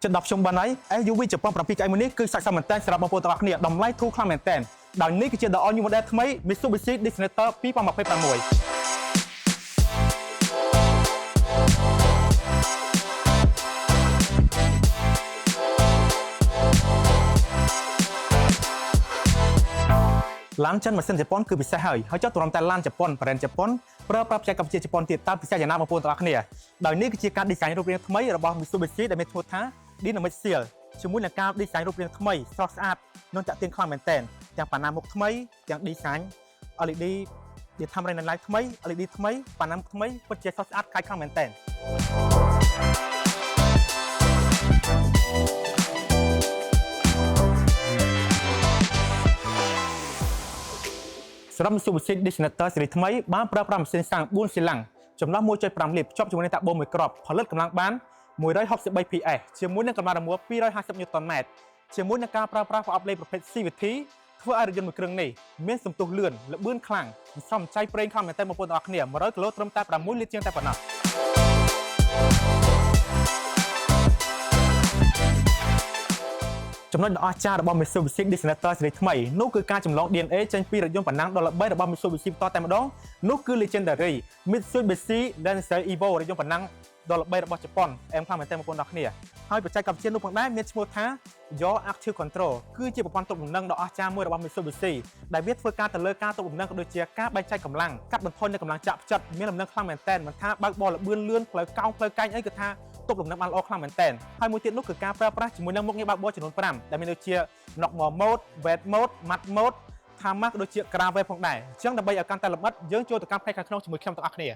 ចិត្ត10ខ្ញុំបានហើយ SUV ជប៉ុន7កៅអីមួយនេះគឺស័ក្តិសមមែនទែនសម្រាប់បងប្អូនទាំងអស់គ្នាតម្លៃធូរខ្លាំងមែនទែនដោយនេះគឺជា The All New Model ថ្មី Mitsubishi Destinator 2026ឡានចិនម៉ាស៊ីនជប៉ុនគឺពិសេសហើយហើយចុះទ្រាំតែឡានជប៉ុន brand ជប៉ុនប្រើប្រាស់បច្ចេកវិទ្យាជប៉ុនទៀតតើពិសេសយ៉ាងណាបងប្អូនទាំងអស់គ្នាដោយនេះគឺជាការ design រូបរាងថ្មីរបស់ Mitsubishi ដែលមានឈ្មោះថា Dynamic Seal ជាមួយនឹងការ design រូបរាងថ្មីស្រស់ស្អាតនិងទាក់ទាញខ្លាំងមែនទែនទាំងប៉ាណាមុខថ្មីទាំង design LED ដែលធ្វើរ៉េន light ថ្មី LED ថ្មីប៉ាណាមុខថ្មីពិតជាស្រស់ស្អាតកាយខ្លាំងមែនទែនសម្រាប់ Mitsubishi Destinator ស៊េរីថ្មីបានប្រើប្រាស់ម៉ាស៊ីនសាំង4ស៊ីឡាំងចំណុះ1.5លីត្រភ្ជាប់ជាមួយនឹងតាបូមួយគ្រាប់ផលិតកម្លាំងបាន163 PS ជាមួយនឹងកម្លាំងរមួល250 Nm ជាមួយនឹងការប្រើប្រាស់ប្រអប់លេខប្រភេទ CVT ធ្វើឲ្យរថយន្តមួយគ្រឿងនេះមានសន្ទុះលឿនល្បឿនខ្លាំងសំចៃប្រេងខ្លាំងមែនទែនបងប្អូនទាំងអស់គ្នា100គីឡូត្រឹមតែ6លីត្រជាងតែប៉ុណ្ណោះចំណុចដ៏អស្ចារ្យរបស់ Mitsubishi Destinator ស៊េរីថ្មីនោះគឺការចម្លង DNA ចេញពីរថយន្តប៉ណ្ណាំងដ៏ល្បីរបស់ Mitsubishi ផ្ទាល់តែម្ដងនោះគឺ Legendary Mitsubishi Lancer Evo រថយន្តប៉ណ្ណាំងដ៏ល្បីរបស់ជប៉ុនអែមខ្លាំងមែនទែនបងប្អូនទាំងអស់គ្នាហើយបច្ចេកវិទ្យានោះផងដែរមានឈ្មោះថា Your Active Control គឺជាប្រព័ន្ធទប់លំនឹងដ៏អស្ចារ្យមួយរបស់ Mitsubishi ដែលវាធ្វើការទៅលើការទប់លំនឹងក៏ដូចជាការបែងចែកកម្លាំងកាត់បន្ថយនូវកម្លាំងចាក់ផ្ចិតមានលំនឹងខ្លាំងមែនទែនមិនថាបើកបរល្បឿនលឿនផ្លូវកោងផ្លូវកែងអីគឺថាទប់លំនឹងបានល្អខ្លាំងមែនទែនហើយមួយទៀតនោះគឺការប្រើប្រាស់ជាមួយនឹងមុខងារបើកបរចំនួន5ដែលមានដូចជា Normal Mode, Wet Mode, Mud Mode Tarmac ដូចជា Gravel ផងដែរអញ្ចឹងដើម្បីឲ្យកាន់តែលម្អិតយើងចូលទៅកាន់ផ្នែកខាងក្នុងជាមួយខ្ញុំទាំងអស់គ្នា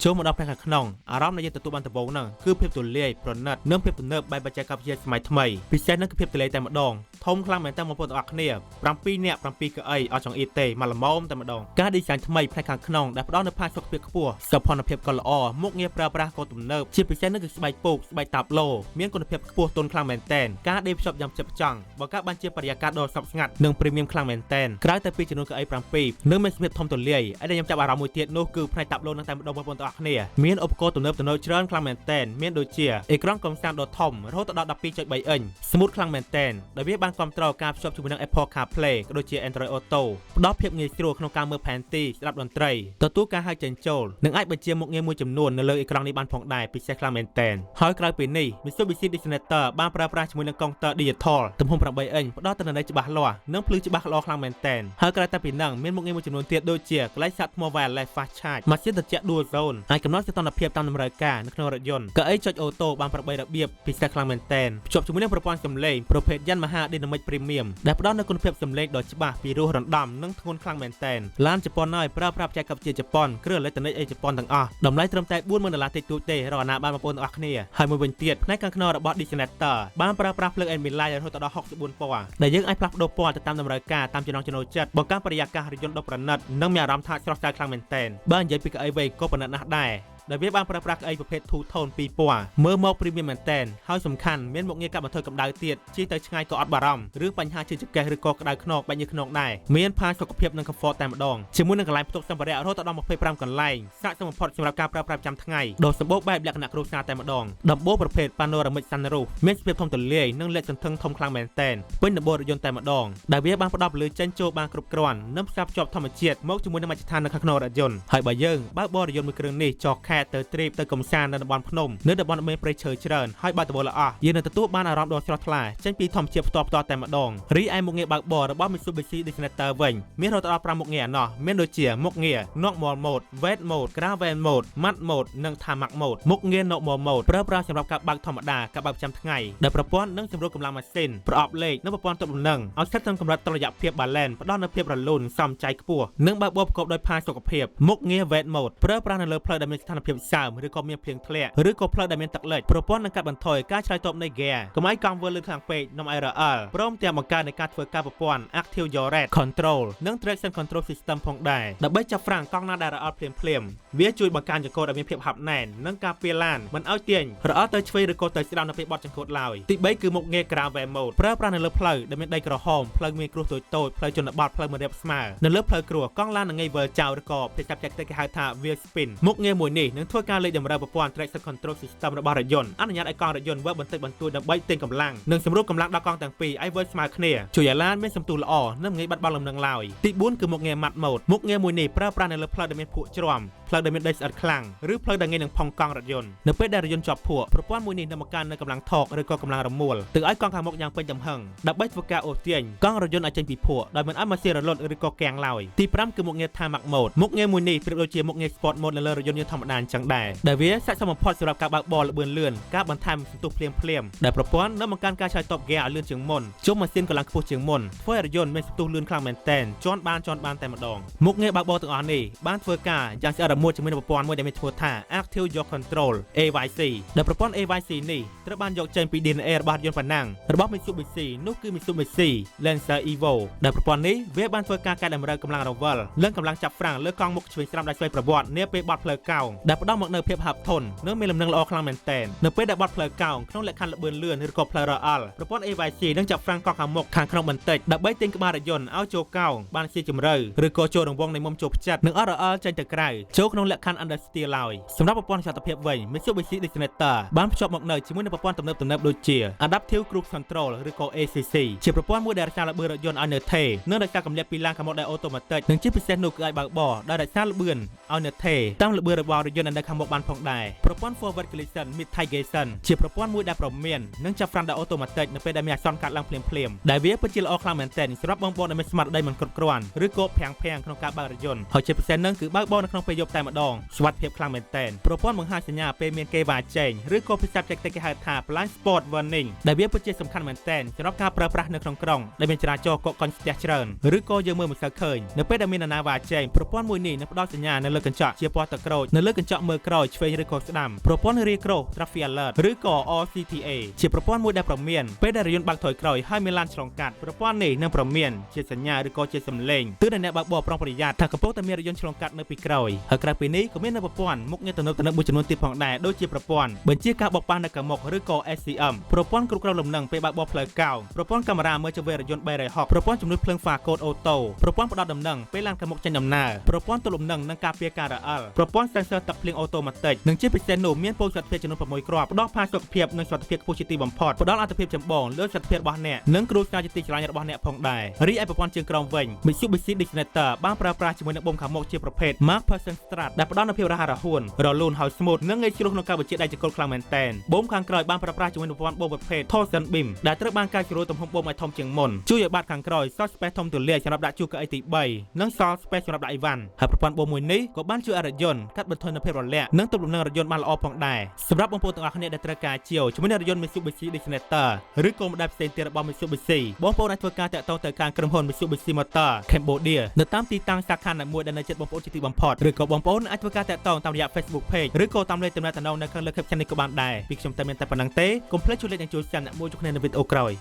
ចូលមកដល់ផ្នែកខាងក្នុងអារម្មណ៍ដែលយើងទទួលបានដំបូងហ្នឹងគឺភាពទូលាយប្រណិតនិងភាពទំនើបបែបបច្ចេកវិទ្យាសម័យថ្មីពិសេសហ្នឹងគឺភាពទូលាយតែម្ដងធំខ្លាំងមែនតើបងប្អូនទាំងអស់គ្នា7នាក់7កៅអីអត់ចង្អៀតទេមកល្មមតែម្ដងការ design ថ្មីផ្នែកខាងក្នុងដែលផ្ដល់នូវផាសុកភាពខ្ពស់សោភ័ណភាពក៏ល្អមុខងារប្រើប្រាស់ក៏ទំនើបជាពិសេសហ្នឹងគឺស្បែកពូកស្បែកតាបឡូមានគុណភាពខ្ពស់ទន់ខ្លាំងមែនទែនការដេរភ្ជាប់យ៉ាងផ្ចិតផ្ចង់បង្កើតបានជាបរិយាកាសដ៏ស្ងប់ស្ងាត់និង premium ខ្លាំងមែនទែនក្រៅតែពីចំនួនកៅអី7និងមានសភាពធំទូលាយឯដែលខ្ញុំចាប់អារម្មណ៍មួយទៀតនោះគឺផ្នែកតាបឡូនឹងតែម្ដងបងប្អូនទាំងអស់គ្នាមានឧបករណ៍ទំនើបទំនើបច្រើនខ្លាំងមែនទែនមានដូចជាអេក្រង់កំសាន្តដ៏ធំរហូតដល់12.3អ៊ីញ smooth ខ្លាំងមែនទែនដោយវាបានគ្រប់គ្រងការភ្ជាប់ជាមួយនឹង Apple CarPlay ក៏ដូចជា Android Auto ផ្ដល់ភាពងាយស្រួលក្នុងការមើលផែនទីស្ដាប់តន្ត្រីទទួលការហៅចេញចូលនិងអាចបញ្ជាមុខងារមួយចំនួននៅលើអេក្រង់នេះបានផងដែរពិសេសខ្លាំងមែនទែនហើយក្រៅពីនេះ Mitsubishi Destinator បានប្រើប្រាស់ជាមួយនឹងកុងទ័រ Digital ទំហំ8អ៊ីញផ្ដល់ទិន្នន័យច្បាស់លាស់និងភ្លឺច្បាស់ល្អខ្លាំងមែនទែនហើយក្រៅតែពីនឹងមានមុខងារមួយចំនួនទៀតដូចជាកន្លែងសាកថ្ម wireless fast charge ម៉ាស៊ីនត្រជាក់ dual zone អាចកំណត់សីតុណ្ហភាពតាមតម្រូវការនៅក្នុងរថយន្តកៅអីចុច auto បាន8របៀបពិសេសខ្លាំងមែនទែនភ្ជាប់ជាមួយនឹងប្រព័ន្ធសំឡេងប្រភេទ Yamaha Dynamic Premium ដែលផ្ដល់នូវគុណភាពសំឡេងដ៏ច្បាស់ពីរោះរណ្ដំនិងធ្ងន់ខ្លាំងមែនទែនឡានជប៉ុនហើយប្រើប្រាស់បច្ចេកវិទ្យាជប៉ុនគ្រឿងអេឡិចត្រូនិកអីជប៉ុនទាំងអស់តម្លៃត្រឹមតែ40000ដុល្លារតិចតួចទេរកអាណាបានបងប្អូនទាំងអស់គ្នាហើយមួយវិញទៀតផ្នែកខាងក្នុងរបស់ Destinator បានប្រើប្រាស់ភ្លើង ambient light រហូតដល់64ពណ៌ដែលយើងអាចផ្លាស់ប្ដូរពណ៌ទៅតាមតម្រូវការតាមចំណង់ចំណូលចិត្តបង្កើនបរិយាកាសរថយន្តដ៏ប្រណិតនិងមានអារម្មណ៍ថាស្រស់ស្រាយខ្លាំងមែនទែនបើនិយាយពីកៅអីវិញក៏ប្រណិតណាស់ដែរដែលវាបានប្រើប្រាស់កៅអីប្រភេទ Two Tone ពីរពណ៌មើលមក premium មែនទែនហើយសំខាន់មានមុខងារកាត់បន្ថយកម្ដៅទៀតជិះទៅឆ្ងាយក៏អត់បារម្ភឬបញ្ហាឈឺចង្កេះឬក៏ក្ដៅខ្នងបាច់ញើសខ្នងដែរមានផាសុខភាពនិង comfort តែម្ដងជាមួយនឹងកន្លែងផ្ទុកសម្ភារៈរហូតដល់25កន្លែងស័ក្តិសមបំផុតសម្រាប់ការប្រើប្រាស់ប្រចាំថ្ងៃដ៏សម្បូរបែបលក្ខណៈគ្រួសារតែម្ដងដំបូលប្រភេទ Panoramic Sunroof មានសភាពធំទូលាយនិងលាតសន្ធឹងធំខ្លាំងមែនទែនពេញដំបូលរថយន្តតែម្ដងដែលវាបានផ្ដល់ពន្លឺចេញចូលបានគ្រប់គ្រាន់និងផ្សារភ្ជាប់ធម្មជាតិមកជាមួយនឹងមជ្ឈដ្ឋាននៅខាងក្នុងរថយន្តហើយបើយើងបើកបររថយន្តមួយគ្រឿងនេះចុះខេត្តទៅ trip ទៅកំសាន្តនៅតំបន់ភ្នំនៅតំបន់មានព្រៃឈើច្រើនហើយបើកដំបូលល្អយើងនឹងទទួលបានអារម្មណ៍ដ៏ស្រស់ថ្លាចេញពីធម្មជាតិផ្ទាល់ផ្ទាល់តែម្ដងរីឯមុខងារបើកបររបស់ Mitsubishi Destinator វិញមានរហូតដល់5មុខងារឯណោះមានដូចជាមុខងារ Normal Mode, Wet Mode, Gravel Mode, Mud Mode និង Tarmac Mode មុខងារ Normal Mode ប្រើប្រាស់សម្រាប់ការបើកធម្មតាការបើកប្រចាំថ្ងៃដែលប្រព័ន្ធនឹងសម្រួលកម្លាំងម៉ាស៊ីនប្រអប់លេខនិងប្រព័ន្ធទប់លំនឹងឲ្យស្ថិតក្នុងកម្រិតតុល្យភាព balance ផ្ដល់នូវភាពរលូនសំចៃខ្ពស់និងបើកបរប្រកបដោយផាសុកភាពមុខងារ Wet Mode ប្រើប្រាស់នៅលើផ្លូវដែលមានស្ថានភាពសើមឬក៏មានភ្លៀងធ្លាក់ឬក៏ផ្លូវដែលមានទឹកលិចប្រព័ន្ធនឹងកាត់បន្ថយការឆ្លើយតបនៃ gear កុំឲ្យកង់វិលលឿនខ្លាំងពេកនាំឲ្យរអិលព្រមទាំងបង្កើននៃការធ្វើការប្រព័ន្ធ Active Yaw Rate Control និង Traction Control System ផងដែរដើម្បីចាប់ហ្វ្រាំងកង់ណាដែលរអិលភ្លាមៗវាជួយបង្កើនចង្កូតឲ្យមានភាពហាប់ណែននិងការពារឡានមិនឲ្យទាញរអិលទៅឆ្វេងឬក៏ទៅស្ដាំនៅពេលបត់ចង្កូតឡើយទី3គឺមុខងារ Gravel Mode ប្រើប្រាស់នៅលើផ្លូវដែលមានដីក្រហមផ្លូវមានគ្រួសតូចៗផ្លូវជនបទផ្លូវមិនរាបស្មើនៅលើផ្លូវគ្រួសកង់ឡាននឹងងាយវិលចោលឬក៏ភាសាបច្ចេកទេសគេហៅថា wheel spin មុខងារមួយនេះ នឹងធ្វើការលេខតម្រូវប្រព័ន្ធ Traction Control System របស់រថយន្តអនុញ្ញាតឲ្យកង់រថយន្តវិលបន្តិចបន្តួចដើម្បីទាញកម្លាំងនិងសម្រួលកម្លាំងដល់កង់ទាំងពីរឲ្យវិលស្មើគ្នាជួយឲ្យឡានមានសន្ទុះល្អនិងមិនងាយបាត់បង់លំនឹងឡើយទី4គឺមុខងារ Mud Mode មុខងារមួយនេះប្រើប្រាស់នៅលើផ្លូវដែលមានភក់ជ្រាំផ្លូវដែលមានដីស្អិតខ្លាំងឬផ្លូវដែលងាយនឹងផុងកង់រថយន្តនៅពេលដែលរថយន្តជាប់ភក់ប្រព័ន្ធមួយនេះនឹងបង្កើននូវកម្លាំងថកឬក៏កម្លាំងរមួលទៅឲ្យកង់ខាងមុខយ៉ាងពេញទំហឹងដើម្បីធ្វើការអូសទាញកង់រថយន្តឲ្យចេញពីភក់ដោយមិនឲ្យម៉ាស៊ីនរលត់ឬក៏គាំងឡើយទី5គឺមុខងារ Tarmac Mode មុខងារមួយនេះប្រៀបដូចជាមុខងារ Sport Mode នៅលើរថយន្តយើងធម្មតាអញ្ចឹងដែរដែលវាស័ក្តិសមបំផុតសម្រាប់ការបើកបរល្បឿនលឿនការបន្ថែមសន្ទុះភ្លាមភ្លាមដែលប្រព័ន្ធនឹងបង្កើនការឆ្លើយតបហ្គាឲ្យលឿនជាងមុនជុំម៉ាស៊ីនកម្លាំងខ្ពស់ជាងមុនធ្វើឲ្យរថយន្តមានសន្ទុះលឿនខ្លាំងមែនទែនជាន់បានជាន់បានតែម្ដងមុខងារបើកបរទាំងអស់នេះបានធ្វើការយ៉ាងស្អិតរមួតជាមួយនឹងប្រព័ន្ធមួយដែលមានឈ្មោះថា Active Yaw Control AYC ដែលប្រព័ន្ធ AYC នេះត្រូវបានយកចេញពី DNA របស់រថយន្តប៉ាណាំងរបស់ Mitsubishi នោះគឺ Mitsubishi Lancer Evo ដែលប្រព័ន្ធនេះវាបានធ្វើការកែតម្រូវកម្លាំងរវិលនិងកម្លាំងចាប់ហ្វ្រាំងលើកង់មុខឆ្វេងស្ដាំដោយស្វ័យប្រវត្តិនាពេលបត់ផ្លូវកោងដែលផ្ដល់មកនូវភាពហាប់ធន់និងមានលំនឹងល្អខ្លាំងមែនទែននៅពេលដែលបត់ផ្លូវកោងក្នុងលក្ខខណ្ឌល្បឿនលឿនឬក៏ផ្លូវរអិលប្រព័ន្ធ AYC នឹងចាប់ហ្វ្រាំងកង់ខាងមុខខាងក្នុងបន្តិចដើម្បីទាញក្បាលរថយន្តឲ្យចូលកោងបានជាជម្រៅឬក៏ចូលរង្វង់នៃមុំចូលផ្ចិតនិងអត់រអិលចេញទៅក្រៅចូលក្នុងលក្ខខណ្ឌ understeer ឡើយសម្រាប់ប្រព័ន្ធសុវត្ថិភាពវិញ Mitsubishi Destinator បានភ្ជាប់មកនៅជាមួយនឹងប្រព័ន្ធទំនើបៗដូចជា Adaptive Cruise Control ឬក៏ ACC ជាប្រព័ន្ធមួយដែលរក្សាល្បឿនរថយន្តឲ្យនៅថេរនិងរក្សាកម្រិតពីឡានខាងមុខដោយ automatic និងជាពិសេសនោះគឺអាចបើកបរដោយរក្សាល្បឿនឲ្យនៅថេរតាមល្បឿនរបស់រថយន្តដែលនៅខាងមុខបានផងដែរប្រព័ន្ធ Forward Collision Mitigation ជាប្រព័ន្ធមួយដែលព្រមាននិងចាប់ហ្វ្រាំងដោយ automatic នៅពេលដែលមានអាសន្នកើតឡើងភ្លាមៗដែលវាពិតជាល្អខ្លាំងមែនទែនសម្រាប់បងប្អូនដែលមានស្មារតីមិនគ្រប់គ្រាន់ឬក៏ភាំងភាំងក្នុងការបើករថយន្តហើយជាពិសេសនឹងគឺបើកបរនៅក្នុងពេលយប់តែម្ដងសុវត្ថិភាពខ្លាំងមែនទែនប្រព័ន្ធបង្ហាញសញ្ញាពេលមានគេវ៉ាចែងឬក៏ភាសាបច្ចេកទេសគេហៅថា blind spot warning ដែលវាពិតជាសំខាន់មែនទែនសម្រាប់ការប្រើប្រាស់នៅក្នុងក្រុងដែលមានចរាចរណ៍កកកុញស្ទះច្រើនឬក៏យើងមើលមិនសូវឃើញនៅពេលដែលមាននរណាវ៉ាចែងប្រព័ន្ធមួយនេះនឹងផ្ដល់សញ្ញានៅលើកញ្ចក់ជាពណ៌ទឹកក្រូចនៅលើកញ្ចក់មើលក្រោយឆ្វេងឬក៏ស្ដាំប្រព័ន្ធ Rear Cross Traffic Alert ឬក៏ RCTA ជាប្រព័ន្ធមួយដែលព្រមានពេលដែលរថយន្តបើកថយក្រោយហើយមានឡានឆ្លងកាត់ប្រព័ន្ធនេះនឹងព្រមានជាសញ្ញាឬក៏ជាសំឡេងទើបអ្នកបើកបរប្រុងប្រយ័ត្នថាកំពុងតែមានរថយន្តឆ្លងកាត់នៅពីក្រោយហើយក្រៅពីនេះក៏មាននៅប្រព័ន្ធមុខងារទំនើបៗមួយចំនួនទៀតផងដែរដូចជាប្រព័ន្ធបញ្ជាការបោកប៉ះនៅខាងមុខឬក៏ SCM ប្រព័ន្ធគ្រប់គ្រងលំនឹងពេលបើកបរផ្លូវកោងប្រព័ន្ធកាមេរ៉ាមើលជុំវិញរថយន្ត360ប្រព័ន្ធជំនួយភ្លើងហ្វាកូត auto ប្រព័ន្ធផ្ដល់ដំណឹងពេលឡានខាងមុខចេញដំណើរប្រព័ន្ធទប់លំនឹងនិងការពារការរអិលប្រព័ន្ធ sensor ទឹកភ្លៀង automatic និងជាពិសេសនោះមានពូជសុវត្ថិភាពចំនួន6គ្រាប់ផ្ដល់ផាសុកភាពនិងសុវត្ថិភាពខ្ពស់ជាទីបំផុតផ្ដល់អត្ថប្រយោជន៍ចម្បងលើសុវត្ថិភាពរបស់អ្នកនិងគ្រួសារជាទីស្រឡាញ់របស់អ្នកផងដែររីឯប្រព័ន្ធជើងក្រោមវិញ Mitsubishi Destinator បានប្រើប្រាស់ជាមួយនឹងបូមខាងមុខជាប្រភេទ MacPherson Strut ដែលផ្ដល់នូវភាពរហ័សរហួនរលូនហើយ smooth និងងាយស្រួលក្នុងការបញ្ជាដៃចង្កូតខ្លាំងមែនទែនបូមខាងក្រោយបានប្រើប្រាស់ជាមួយនឹងប្រព័ន្ធបូមប្រភេទ Torsion Beam ដែលត្រូវបានកែជ្រួលទំហំបូមឲ្យធំជាងមុនជួយឲ្យបាតខាងក្រោយសល់ space ធំទូលាយសម្រាប់ដាក់ជួរកៅអីទី3និងសល់ space សម្រាប់ដាក់អីវ៉ាន់ហើយប្រព័ន្ធបូមមួយនេះក៏បានជួយឲ្យរថយន្តកាត់បន្ថយនូវភាពរលាកនិងទប់លំនឹងរថយន្តបានល្អផងដែរសម្រាប់បងប្អូនទាំងអស់គ្នាដែលត្រូវការជាវជាមួយនឹងរថយន្ត Mitsubishi Destinator ឬក៏ model ផ្សេងទៀតរបស់ Mitsubishi បងប្អូនអាចធ្វើការតាក់ទងទៅកាន់ក្រុមហ៊ុន Mitsubishi Motor Cambodia នៅតាមទីតាំងសាខាណាមួយដែលនៅជិតបងប្អូនជាទីបំផុតឬក៏បងប្អូនអាចធ្វើការតាក់ទងតាមរយៈ Facebook Page ឬក៏តាមលេខទំនាក់ទំនងនៅខាងលើ caption នេះក៏បានដែរពីខ្ញុំតែមានតែប៉ុណ្ណឹងទេកុំភ្លេចជួយ like និងជួយ share អ្នកមួយជួបគ្នានៅវីដេអូក្រោយ។